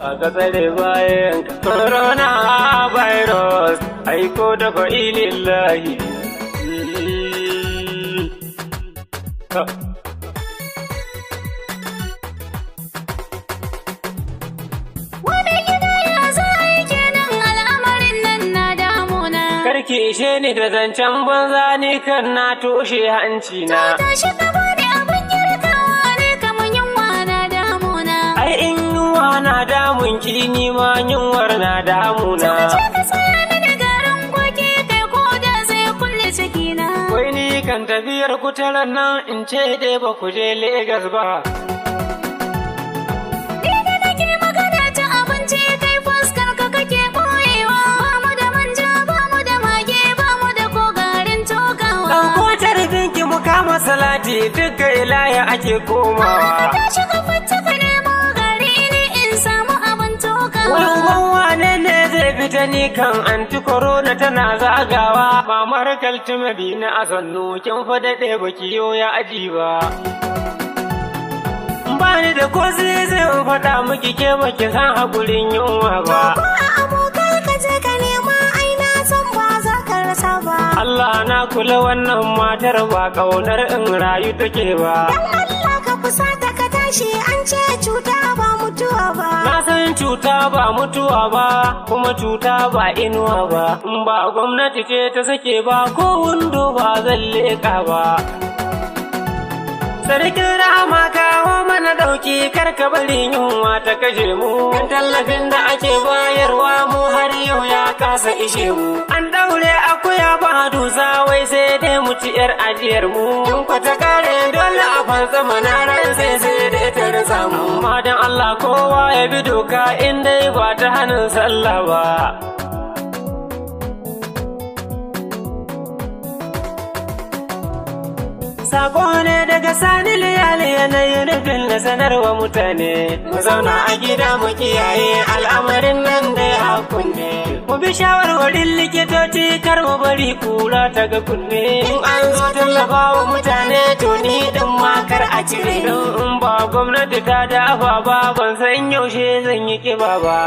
Ka tsare bayan corona virus aiko da fa'ilillahi. Wani gida ya za a yi kenan, al'amarin nan na damuna. Karki ishe ni da zancen banza, ni kan na toshe hanci na. Tashi ka bani abin yarkawa ne, kamar yunwa na damuna. Ai in yunwa na damun ki, ni ma yunwar na damuna. Ce ka saya mini garin kwaki, kai ko da zai kulle cikina. Wai ni kan tafiyar kutaran nan in ce dai ba ku je Legas ba. Ni da nake magana ta abinci, kai fuskar ka kake boyewa. Ba mu da manja, ba mu da mage, ba mu da ko garin tokawa. Ɗauko tarbinki mu kama salati, duk ilaya ake komawa. Tashi ka fita ka nemo gari ni in samu abin tokawa. Wai uban wane ne zai fita? Ni kan anti corona tana zagawa. Mamar kaltuma bi na a sannu, kin fa daɗe baki yo ya aji ba. Ba ni da ko zai in faɗa miki, ke baki san hakurin yunwa ba. Ko a abokai ka je ka nema, ai na san ba za ka rasa ba. Allah na kula, wannan matar ba ƙaunar in rayu take ba. Dan Allah ka fusata ka tashi, an ce cuta ba mutuwa ba. Na san cuta ba mutuwa ba, kuma cuta ba inuwa ba. In ba gwamnati ce ta sake ba, ko windo ba zan leƙa ba. Sarkin rahama, kawo mana ɗauki, kar ka bari yunwa ta kashe mu. Tallafin da ake bayarwa mu har yau ya kasa ishe mu. An ɗaure akuya ba dusa, wai sai dai mu ci yar ajiyar mu. In kwata kare dole a fansa mana ran sai dai ta rasa mu. Amma dan Allah kowa ya bi doka in dai ba ta hannun sallah ba. Sako ne daga Sani Liyali, yanayin nufin na sanarwa mutane. Mu zauna a gida mu kiyaye, al'amarin nan dai hakun ne. Mu bi shawarwarin likitoci, kar mu bari kura ta ga kunne. In an zo tallafa wa mutane, to ni din ma kar a cire. Don in ba gwamnati ta dafa ba, ban san yaushe zan yi kiba ba.